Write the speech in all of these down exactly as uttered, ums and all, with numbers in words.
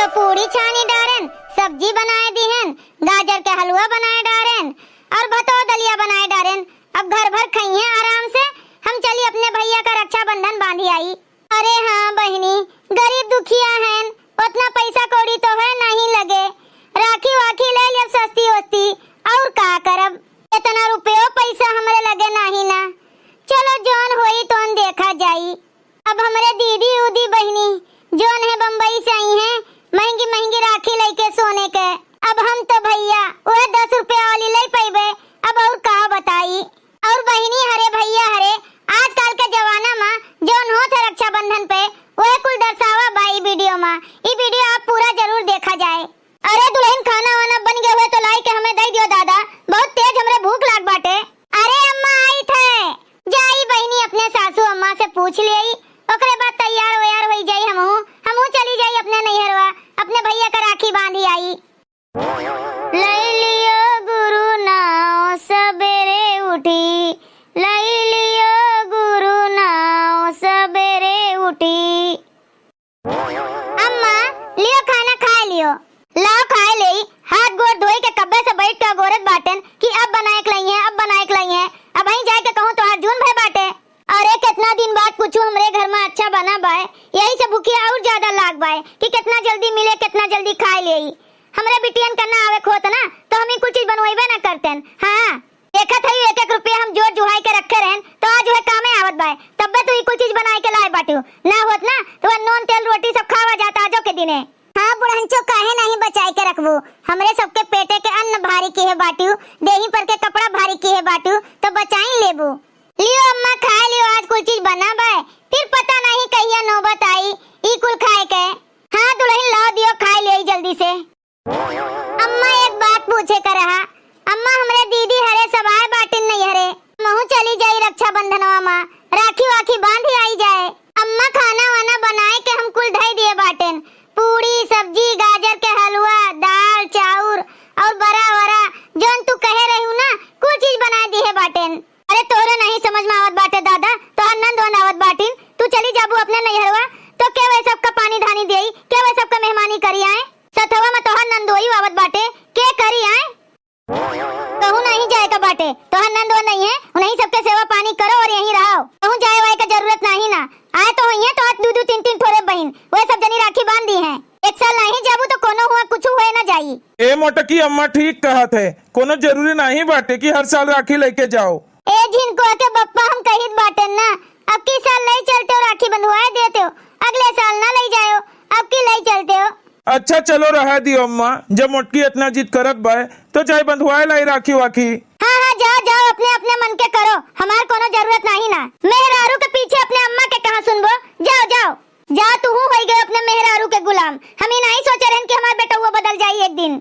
तो पूड़ी छानी डारेन, सब्जी बनाए दिहेन, गाजर के हलवा बनाए डारेन और भतो दलिया बनाए डारेन। अब घर भर खइहें आराम से। हम चली अपने भइया का रक्षाबंधन बांधी आई। अरे हाँ बहिनी, गरीब दुखिया हन, ओतना पैसा कौड़ी तो है नहीं लगे। राखी वाखी ले लेब सस्ती वस्ती, और का करब? एतना रुपयो पैसा हमरे लगे नाही ना। चलो जौन होई तौन देखा जाई। अब हमरे दीदी उदी बहिनी जौन है बम्बई से आई हैं, महंगी महंगी राखी लइके सोने के। अब हम तो भइया वह दस रुपया वाली ले पइबे, अब और का बताई। और बहिनी हरे भइया हरे, आजकल के जमाना मा जौन होत है रक्षाबंधन पे, वह कुल दर्शावा बा ई वीडियो मा। ई वीडियो आप पूरा जरूर देखा जाए। अरे दुलहिन, खाना वाना बन गए हुए तो लाई के हमें दे दियो दादा, बहुत तेज हमरे भूख लाग बाटे। अरे अम्मा आई थे, जाई बहिनी अपने सासू अम्मा से पूछ लेई, ओकरे बाद तैयार वैयार होई जाई, हमहू हमहू चली जाई अपने नैहरवा, अपने भइया का राखी बांधी आई। लई लियो गुरु नाव सबेरे उठी, लई लियो गुरु नाव सबेरे उठी। अम्मा, लियो खाना खाए लियो। लाओ खाए लेई, हाथ गोड़ धोई के कब्बे से बैठ के अगोरत बाटेन कि अब बनाए के लई है, अब बनाए के लई है। अब वहीं जाए के कहूँ तो अर्जुन भय बाटे। अरे, कितना दिन बाद कुछ हमरे घर में अच्छा बना बाय, यही से भूखिया और ज्यादा लाग बाय कि कितना जल्दी मिले, कितना जल्दी खाए लेई। हमरे बिटियन का ना आवे खोत ना, तो हम ही कुछ चीज बनवाइबे ना करतेन। हाँ, देखत हई एक एक रुपया हम जोड़ जुहाई के रखे रहन, तो आज वह कामे आवत बाय। तब्बे तू ई कुल चीज बनाए के लाए बाटू, ना होत ना, तो वह नून तेल रोटी सब खावा जात आजो के दिने। हाँ बुढ़ंचो, काहे नहीं बचाए के रखबू? हमरे सबके पेटे के अन्न भारी किहे बाटू, देही पर के कपड़ा भारी किहे बाटू, तो बचाई लेबू। लियो अम्मा, खाए लियो, आज कुल चीज बना बाय, फिर पता नहीं कहिया नौबत आई ई कुल खाए के। हाँ दुलहिन, लाओ दियो, खाए लियो जल्दी से। अम्मा, एक बात पूछे का रहा। अम्मा, हमरे दीदी हरे सब आए बाटिन नैहरे, महू चली जाई रक्षाबंधनवा मा, राखी वाखी बांधी आई जाए। अम्मा, खाना वाना बनाए के हम कुल धई दिए बाटेन, पूड़ी, सब्जी, गाजर के हलवा, दाल, चाउर और बरा वरा, जौन तू कहे रहू ना, कुल चीज बनाए दिए बाटेन। अरे तोहरे नहीं समझ में आवत बाटे दादा, तोहर नंद वंद आवत बाटिन, तू चली जाबू अपने नैहरवा, तो के वह सबका पानी धानी देई, के वह सबका मेहमानी करी आए? सथवा में तोहर नंदोई आवत बाटे, के करी आए? कहूँ नहीं जाए का बाटे, तोहर नंद वंद नहीं है, उन्हीं सबके सेवा पानी करो और यहीं रहो, कहूँ जाए वाए का जरूरत नहीं ना। आए तो हुई है तोहर दू दू तीन तीन ठोरे बहिन, वह सब जनी राखी बांध दी हैं। एक साल नहीं जाबू तो कोनो हुआ कुछ हुए ना जाई। ए मोटकी अम्मा ठीक कहत है, कोनो जरूरी नहीं बाटे कि हर साल राखी लेके जाओ। ए झिनकुआ के बप्पा, हम कहित बाटेन ना, अब की साल लई चलते हो राखी बंधवाए देते हो, अगले साल ना लई जाओ, अब की लई चलते हो। अच्छा चलो रहा दियो अम्मा, जब मोटकी इतना जिद करत बाय तो जाए बंधवाए लाई राखी वाखी। हाँ हाँ, जाओ जाओ, अपने अपने मन के करो, हमार कोनो जरूरत नहीं ना। मेहरारू के पीछे अपने अम्मा के कहाँ सुनबो, जाओ जाओ। जा, तू होई गए अपने मेहरारू के गुलाम। हम ही नहीं सोचे रहन कि हमार बेटउआ बदल जाई एक दिन।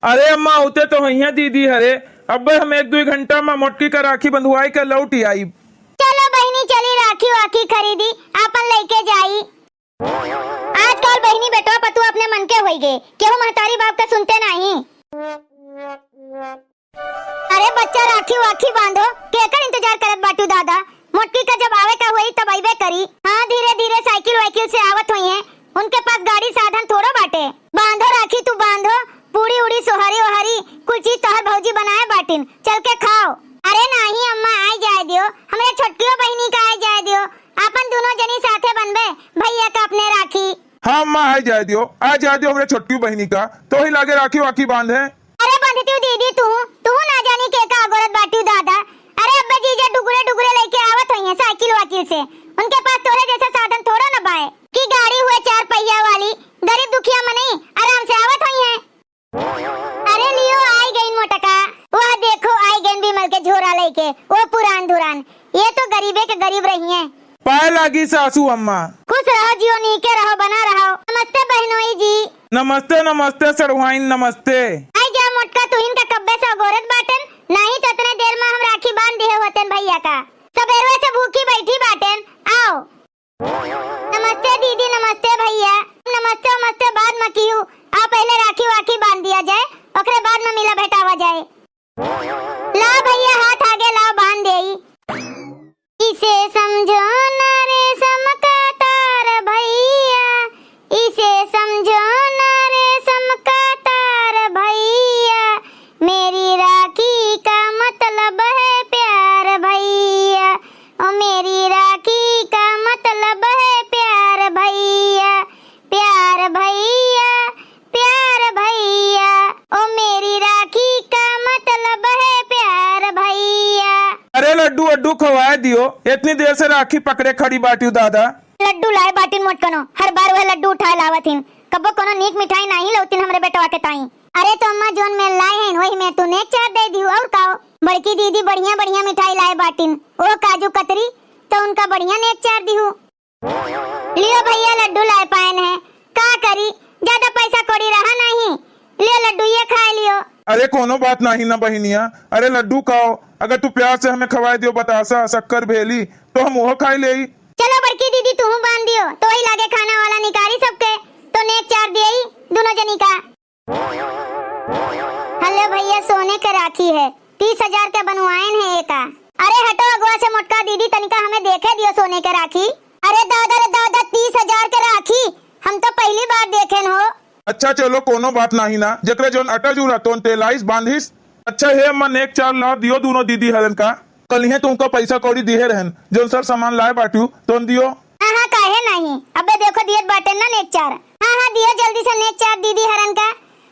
अरे अम्मा, होते तो हइया दीदी हरे, अब्बे हम एक दुई घंटा में मोटकी का राखी बंधुआई के लौट ही आई। चलो बहिनी, चली राखी वाखी खरीदी, आपन लेके जाई। आजकल बहिनी बेटवा पतुआ अपने मन के होई गए, केहू महतारी बाप के सुनते नहीं। अरे बच्चा, राखी वाखी बांधो, केकर इंतजार करत बाटू दादा? मोटकी का जब आवे का होई तब अइबे करी। हाँ, धीरे धीरे साइकिल वाइकिल से आवत होई हैं, उनके पास गाड़ी साधन थोड़ो बाटे। बांधो राखी तू बांधो, पूड़ी उड़ी सोहरी ओहरी कुल चीज तोहर भौजी बनाए बाटिन, चल के खाओ। अरे नाही अम्मा, आई जाए दियो, हमरे छोटकियो बहिनी का आई जाए दियो, आपन दोनों जनी साथे बनबे भैया का अपने राखी। हाँ अम्मा, आई जाए दियो, आई जाए दियो हमरे छोटकी बहिनी का, तो ही लागे राखी वाखी बांधे। अरे बंधतियो दीदी, तू, तू ना जानी के का अगोरत बाटियो दादा। अरे अब्बे जीजा डुगरे डुगरे लेके आवत होइहें साइकिल वाकिल से। उनके पास तोरे जैसा साधन थोड़ो न बाए कि गाड़ी हुए चार पहिया वाली, गरीब दुखिया मनई आराम से आवत होइहें। अरे लियो, आई गईन मोटका, वह देखो आई गईन विमल के झोरा लेके, वो पुरान धुरान। ये तो गरीबे के गरीब रहिहें। पाए लागी सासू अम्मा। खुश रहो जियो, नीके रहो, बना रहो। नमस्ते बहनोई जी। नमस्ते, नमस्ते सड़ुआइन, नमस्ते। आई जा मोटका, तुहिन का कब्बे से अगोरत बाटेन, नाही तो इतने देर में हम राखी बांध दिहे होतेन भैया का। सबेरवे से भूखी बैठी बाटेन, आओ। नमस्ते दीदी, नमस्ते भैया। नमस्ते, नमस्ते बाद में किहू, आओ पहले राखी वाखी बांध दिया जाए, ओकरे बाद में मिला भेटावा जाए। लाओ भैया, हाथ आगे लाओ, बांध देई। इसे समझो ना रेशम का तार भैया, इसे समझो लड्डू खवाए दियो, इतनी देर से राखी पकड़े खड़ी बाटिउ दादा। लड्डू लाए बाटिन मोटकनो, हर बार वह लड्डू उठाए लावत हिन, कब्बो कोनो नीक मिठाई नाही लौतिन हमरे बेटवा के ताई। अरे तो अम्मा जोन मेर लाए हैं वही मेर तू नेक चार दे दिहु और काओ। बड़की दीदी बढ़िया बढ़िया मिठाई लाए बाटिन, ओह काजू कतरी तो उनका बढ़िया नेक चार दिहु। लियो भैया लड्डू लाए पाएन है, का करी ज्यादा पैसा कौड़ी रहा नहीं, लियो लड्डू ये खाए लियो। अरे कोनो बात नाही ना बहिनिया, अरे लड्डू काओ, अगर तू प्यार से हमें खवाए दियो बतासा शक्कर भेली तो हम ओह खाए लेई। चलो बड़की दीदी तू बांध दियो तो वही लागे खाना वाला निकारी सबके, तो नेक चार दिए दोनों जनी का। हेलो भैया, सोने के राखी है, तीस हजार के बनवाएन है एका। अरे हटो अगवा से मोटका दीदी, तनिका हमें देखे दियो सोने के राखी। अरे दादा रे दादा, तीस हजार के राखी हम तो पहली बार देखेन हो। अच्छा चलो कोनो बात नाही ना, जेकरे जोन अटजुरा तोन तेलाइस बांधिस। अच्छा हे अम्मा नेक चार ला दियो दोनों दीदी हरन का। कलिहे तुमका पैसा कौड़ी दिहे रहन, जोन सर सामान लाए बाटिउ, तोन दियो। हाँ, हाँ, काहे नाही? अबे देखो, दियत बाटे ना नेक चार। हाँ, हाँ, दियो जल्दी से नेक चार दीदी हरन का,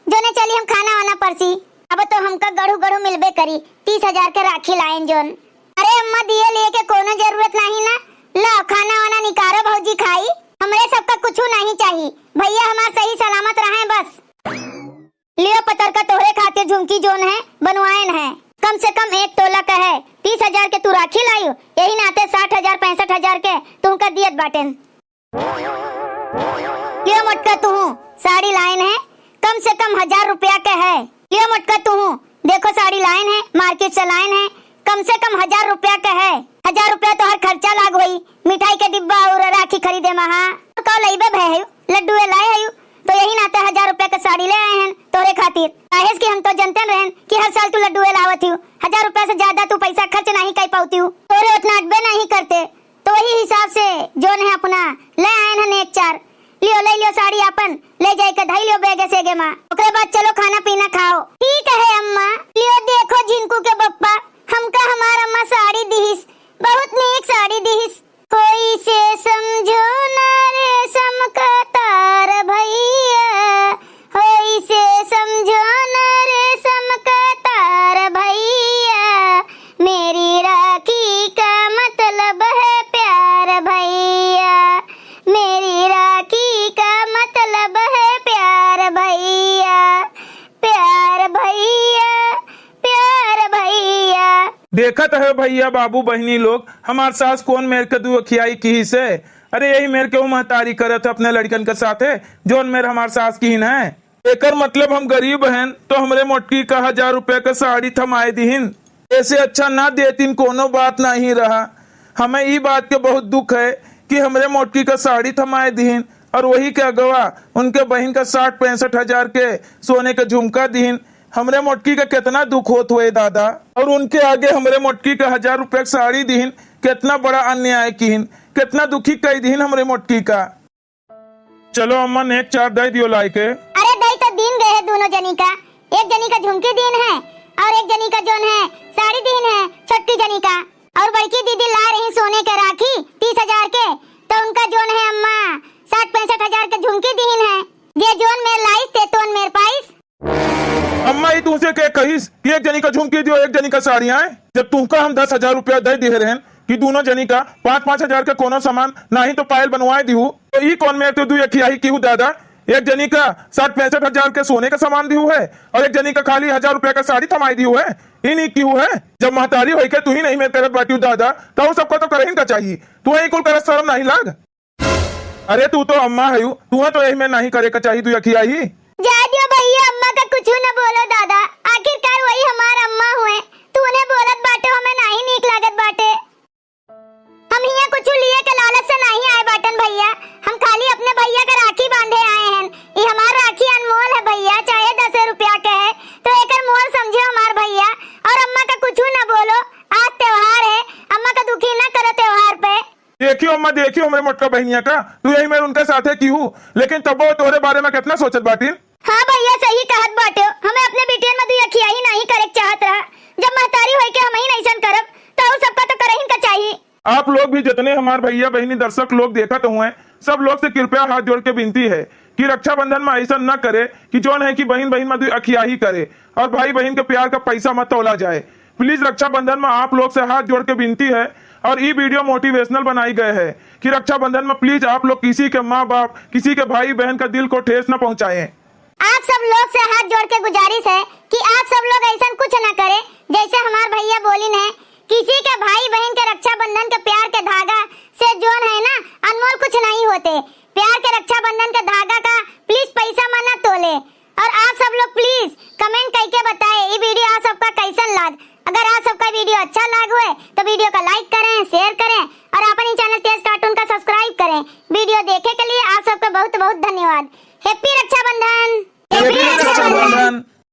जोने चली हम खाना वाना परसी। अब तो हमका गढ़ू गढ़ू मिलबे करी, तीस हजार के राखी लाएन जोन। अरे अम्मा, दिए लिए के कोनो जरूरत नाही ना, ला खाना वाना निकारो भौजी खाई, हमरे सबका कुछ नाही चाही, भैया हमार सही सलामत रहे बस। लियो पतरका, तोहरे खातिर झुमकी जोन है, बनवाएन है। कम से कम एक तोला का है, तीस हजार के तू राखी लायु, यही नाते साठ हजार पैंसठ हजार के तुमका दियत बाटेन। लियो मोटका, तू साड़ी लाएन है, कम से कम हजार रुपया के है। लियो मोटका, तू देखो साड़ी लाएन है, मार्केट से लाएन है, कम से कम हजार रुपया के है। हजार रुपया तोहर खर्चा लाग होई, मिठाई के डिब्बा और राखी खरीदे में। हाँ, तो का लइबे भय है, लड्डू ए लाए है, तो यही नाते हजार रुपया के साड़ी ले आए हैं तोरे खातिर। काहे कि हम तो जनते रहन कि हर साल तू लड्डू ए लावत हियो, हजार रुपया से ज्यादा तू पैसा खर्च नहीं कर पाती हो, तोरे उतना अटबे नहीं करते, तो वही हिसाब से जोन है अपना ले आए हैं एक चार। लियो, ले लियो साड़ी आपन, ले जाए के धई लियो बैगे सेगे मा। ओकरे बाद चलो खाना पीना खाओ। ठीक है अम्मा। लियो देखो झिनकू के बप्पा, हमका हमार अम्मा साड़ी दिहिस, बहुत नीक साड़ी दिहिस। होई से समझो ना रेशम का तार भैया, होई से समझो ना रेशम का तार भैया, मेरी राखी का मतलब है प्यार भैया, मेरी राखी का मतलब है प्यार भैया, प्यार भैया, प्यार भैया। देखत है भैया, बाबू, बहिनी लोग, हमार सास कौन मेर के दुअखियाई किहिस है। अरे यही मेर के वो महतारी करत है अपने लड़कन के साथे, जौन मेर हमार सास किहिन है। एकर मतलब हम गरीब हन, तो हमरे मोटकी का हजार रुपया का साड़ी थमाए दिहिन। ऐसे अच्छा ना देतिन, कोनो बात नहीं रहा। हमें ई बात के बहुत दुख है कि हमरे मोटकी का साड़ी थमाए दिहिन और वही के अगवा उनके बहिन का साठ पैंसठ हजार के सोने के झुमका दिहिन। हमरे मोटकी का कितना दुख होत हुए दादा, और उनके आगे हमरे मोटकी का हजार रुपया के साड़ी दिहिन, कितना बड़ा अन्याय किहिन, कितना दुखी कई दिहिन हमरे मोटकी का। चलो अम्मा, नेक चार दे दियो लाई के। अरे दई तो दीन गए है दोनों जनी का, एक जनी का झुमकी दीन है और एक जनी का जोन है साड़ी दीन है छोटकी जनी का। और बड़की दीदी ला रही सोने के राखी तीस हजार के, तो उनका जोन है अम्मा साठ पैंसठ हजार के झुमकी दीन है। जे जोन मेर लाइस ते तोन मेर पाइस। अम्मा, ई तुमसे के कहिस कि एक जनी का झुमकी दियो, एक जनी का साड़ी आए? जब तुमका हम दस हजार रुपया दे दिए रहन कि दोनों जनी का पाँच पाँच हजार के कोनो सामान नाही तो पायल बनवाए दिहू, तो ई कौन मेर ते दुअखियाई किहू दादा? एक जनी का साठ पैंसठ हजार के सोने का सामान दिहू है और एक जनी का खाली हजार रुपया का साड़ी थमाई दिहू है। ई नी किहू है, जब महतारी होई के तू ही नहीं मेर करत बाटियो दादा, तो सबका तो करहिन का चाहिए। तू ही कुल करत शर्म नहीं लाग? अरे तू तो अम्मा हयू, तुहे तो यही में नहीं करे का चाही दुअखियाई। जा दियो भैया, अम्मा का कुछ न बोलो दादा, आखिरकार वही हमार अम्मा हुए, तू उन्हें बोलत बाटे, हमें नहीं नीक लागत बाटे। हम हियां कुछ लिए के लालच से नहीं आए बाटन भैया, हम खाली अपने भैया का राखी बांधे आए हैं। ये हमार राखी अनमोल है भैया, चाहे दस रुपया के है, तो एकर मोल समझो हमार भैया, और अम्मा का कुछ न बोलो, आज त्योहार है, अम्मा का दुखी न करो त्योहार पे। देखियो अम्मा, देखियो हमरे मोटका बहिनिया का, तू यही मेर उनके साथे किहू, लेकिन तब्बो तोहरे बारे में कितना सोचत बाटिन। हाँ भैया, सही कहत बाटे, हमें अपने बिटियन में दुअखियाई नहीं करे के चाहत रहा। जब महतारी होई के हम ही नैसन करब, तो और सबका तो करहिन का चाहिए। आप लोग भी जितने हमार भैया बहिनी दर्शक लोग देखत हुए, सब लोग से कृपया हाथ जोड़ के विनती है कि रक्षाबंधन में ऐसा न करे कि जौन है कि बहिन बहिन में दुअखियाई करे और भाई बहिन के प्यार का पैसा में तोला जाए। Please रक्षाबंधन में आप लोग से हाथ जोड़ के विनती है और ई video motivational बनाई गए है कि रक्षाबंधन में please आप लोग किसी के माँ बाप, किसी के भाई बहन का दिल को ठेस न पहुँचाएं। आप सब लोग से हाथ जोड़ के गुजारिश है कि आप सब लोग ऐसन कुछ ना करें जैसे हमार भैया बोलिन है, किसी के भाई बहन के रक्षाबंधन के प्यार के धागा से जोन है ना, अनमोल कुछ नहीं होते। प्यार के रक्षाबंधन के धागा का please पैसा में ना तोले। और आप सब लोग please comment करके बताए ई video आप सबका कैसन लाग। अगर आप सबका video अच्छा लाग हुए तो video का like करें, share करें और अपन ही channel तेज cartoon का subscribe करें। Video देखे के लिए आप सबका बहुत बहुत धन्यवाद। Happy रक्षाबंधन। Happy